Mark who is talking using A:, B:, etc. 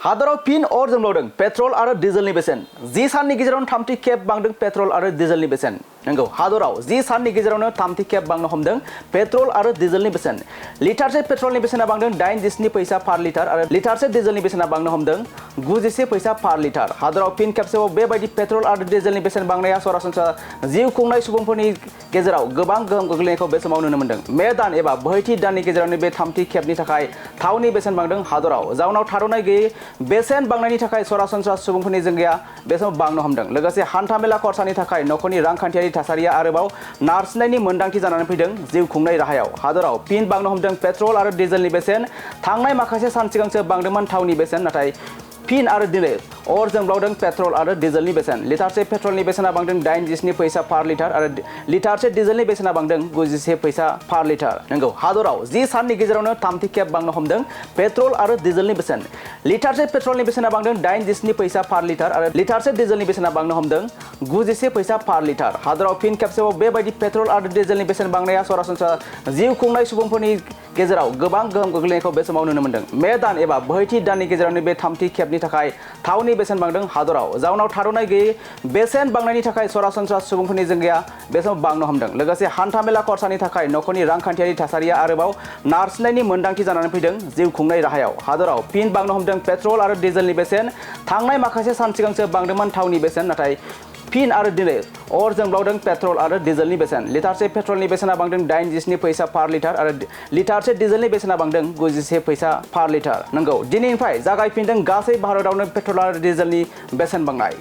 A: हादराव फिन अर जोंब्लावदों पेट्रल आरो डिजेलनि बेसेन 10 साननि गेजेरावनो 30 खेब बांदों पेट्रल आरो डिजेलनि बेसेन। नंगौ, हादराव 10 साननि गेजेरावनो 30 खेब बांनो हमदों पेट्रल आरो डिजेलनि बेसेन। लिटारसे पेट्रलनि बेसेना बांदों 87 पैसा पार लिटार आरो लिटारसे डिजेलनि बेसेना बांनो हमदों 91 पैसा पार लिटार। हादराव फिन खेबसेबाव बेबायदि पेट्रल आरो डिजेलनि बेसेन बांनाया सरासनस्रा जिउ खुंनाय सुबुंफोरनि गेजेराव गोबां गोहोम गोग्लैनायखौ बे समाव नुनो मोन्दों। मे दान एबा बोहैथि दाननि गेजेरावनो बे 30 खेबनि थाखाय थावनि बेसेन बांदों हादराव। जाउनाव थाद'नाय गैयै बेसेन बांनायनि थाखाय सरासनस्रा सुबुंफोरनि जिंगाया बे समाव बांनो हमदों। लोगोसे हान्थामेला खरसानि थाखाय नखरनि रांखान्थियारि थासारिया आरोबाव नारसिननायनि मोन्दांथि जानानै फैदों जिउ खुंनाय राहायाव। हादराव फिन बांनो हमदों पेट्रल आरो डिजेलनि बेसेन। थांनाय माखासे सान सिगांसो बांदोंमोन थावनि बेसेन, नाथाय फिन आरो दिनै अर जोंब्लावदों पेट्रल आरो डिजेलनि बेसेन। लिटारसे पेट्रलनि बेसेना बांदों 87 पैसा पार लिटार आरो लिटारसे डिजेलनि बेसेना बांदों 91 पैसा पार लिटार। नंगौ, हादराव 10 साननि गेजेरावनो 30 खेब बांनो हमदों पेट्रल आरो डिजेलनि बेसेन। लिटारसे पेट्रलनि बेसेना बांदों 87 पैसा पार लिटार आरो लिटारसे डिजेलनि बेसेना बांनो हमदों 91 पैसा पार लिटार। हादराव फिन खेबसेबाव बेबायदि पेट्रल आरो डिजेलनि बेसेन बांनाया सरासनस्रा जिउ खुंनाय सुबुंफोरनि गेजेराव गोबां गोहोम गोग्लैनायखौ बे समाव नुनो मोन्दों। मे दान एबा बोहैथि दाननि गेजेरावनो बे 30 खेबनि थाखाय थावनि बेसेन बांदों हादराव। जाउनाव थाद'नाय गैयै बेसेन बांनायनि थाखाय सरासनस्रा सुबुंफोरनि जिंगाया बे समाव बांनो हमदों। लोगोसे हान्थामेला खरसानि थाखाय नखरनि रांखान्थियारि थासारिया आरोबाव नारसिननायनि मोन्दांथि जानानै फैदों जिउ खुंनाय राहायाव। हादराव फिन बांनो हमदों पेट्रल आरो डिजेलनि बेसेन। थांनाय माखासे सान सिगांसो बांदोंमोन थावनि बेसेन, नाथाय फिन आरो दिनै अर जोंब्लावदों पेट्रल आरो डिजेलनि बेसेन। लिटारसे पेट्रलनि बेसेना बांदों 87 पैसा पार लिटार आरो लिटारसे डिजेलनि बेसेना बांदों 91 पैसा पार लिटार। नंगौ, दिनैनिफ्राय जागायफिनदों गासै भारतआवनो पेट्रल आरो डिजेलनि बेसेन बांनाय।